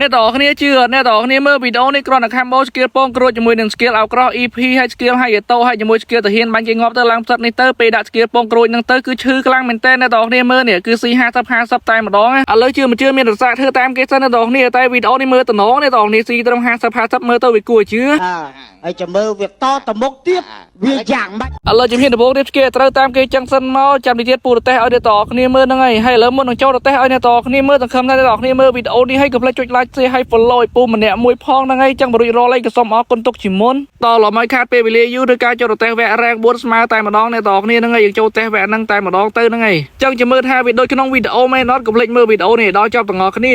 អ្នកទាំងអស់គ្នាជឿអត់អ្នកទាំងអស់គ្នាមើលវីដេអូនេះគ្រាន់តែ combo skill ពងក្រួចជាមួយនឹង skill អោក្រោះ EP ហើយ skill ហើយតូហើយជាមួយ skill ទាហានបាញ់គេងាប់ទៅឡើងផ្សិតនេះទៅពេលដាក់ skill ពងក្រួចហ្នឹងទៅគឺឈឺខ្លាំងមែនតើអ្នកទាំងអស់គ្នាមើលនេះគឺស៊ី50 50តែម្ដងឥឡូវជឿមិនជឿមានរសាធ្វើតាមគេសិនអ្នកទាំងអស់គ្នាតែវីដេអូនេះមើលតំណងអ្នកទាំងអស់គ្នាស៊ីត្រឹម50 50មើលទៅវាគួរជឿ អើហើយចាំមើលវាតទៅមុខទៀតវាយ៉ាងម៉េច ឥឡូវជំហានដំបូងរៀប skill ត្រូវតាមគេចឹងសិនមកចាំនេះទៀតពូរទេឲ្យអ្នកទាំងអស់គ្នាមើលហ្នឹងហើយហើយឥឡូវមុននឹងចូលរទេឲ្យអ្នកទាំងអស់គ្នាមើលសង្ឃឹមថាអ្នកទាំងអស់គ្នាមើលវីដេអូនេះហើយកុំភ្លេចចុច like share ហើយ follow ឲ្យពូម្នាក់មួយផងហ្នឹងហើយចឹងបរិយរលអីក៏សូមអរគុណទុកជាមុនតឡំឲ្យខាតពេលវេលាយូរឬការចូលរទេវគ្គ rank 4ស្មើតែម្ដងអ្នកទាំងអស់គ្នាហ្នឹងហើយយើងចូលតេស្តវគ្គហ្នឹងតែម្ដងទៅហ្នឹងហើយចឹងចាំមើលថាវាដូចក្នុងវីដេអូមែនអត់កុំភ្លេចមើលវីដេអូនេះដល់ចប់ទាំងអស់គ្នា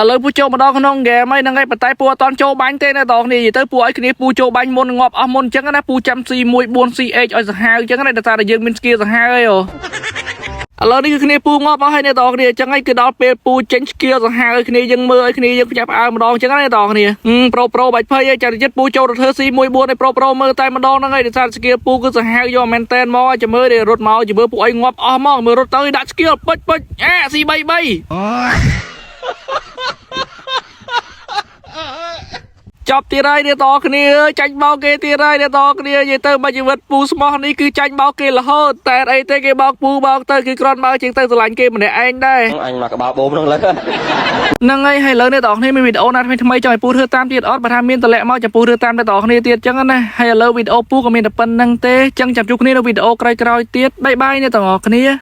ឥឡូវពូចូលមកដល់ក្នុងហ្គេមហើយហ្នឹងហើយប៉ុន្តែពូអត់តន់ចូលបាញ់ទេណាតោះគ្នានិយាយទៅពូឲ្យគ្នាពូចូលបាញ់មុនងាប់អស់មុនអញ្ចឹងណាពូចាំ C1 4 CH ឲ្យសាហាវអញ្ចឹងណាដោយសារតែយើងមាន skill សាហាវហើយអូឥឡូវនេះគឺគ្នាពូងាប់អស់ហើយអ្នកតោះគ្នាអញ្ចឹងហើយគឺដល់ពេលពូចេញ skill សាហាវឲ្យគ្នាយើងមើលឲ្យគ្នាយើងផ្ញាប់ផ្អើលម្ដងអញ្ចឹងណាអ្នកតោះគ្នាប្រូប្រូបាច់ភ័យហើយចាំចិត្តពូចូលទៅធ្វើ C1 4 ឲ្យប្រូប្រូមើលតែម្ដងហ្នឹងហើយដោយសារ skill ពូគឺសាហាវយកមែនតែនមកចាំមើលរត់មកចាំមើលពូឲ្យងាប់អស់មកមើលរត់ទៅដាក់ skill ពុចពុចអា C3 3 ចប់ទៀតហើយអ្នកតគ្នាចាញ់បោកគេទៀតហើយអ្នកតគ្នានិយាយទៅមួយជីវិតពូស្មោះនេះគឺចាញ់បោកគេរហូតតែអីទេគេបោកពូបោកទៅគឺគ្រាន់បើជាងទៅស្រឡាញ់គេម្នាក់ឯងដែរ អញមកក្បាលបូមហ្នឹងលើ ហ្នឹងហើយហើយឥឡូវអ្នកតគ្នាមានវីដេអូណាថ្មីថ្មីចង់ឲ្យពូធ្វើតាមទៀតអត់បើថាមានតម្លាក់មកចាំពូធ្វើតាមអ្នកតគ្នាទៀតចឹងណាហើយឥឡូវវីដេអូពូក៏មានតែប៉ុណ្្នឹងទេចឹងចាំជួបគ្នានៅវីដេអូក្រោយៗទៀត bye bye អ្នកទាំងអស់គ្នា។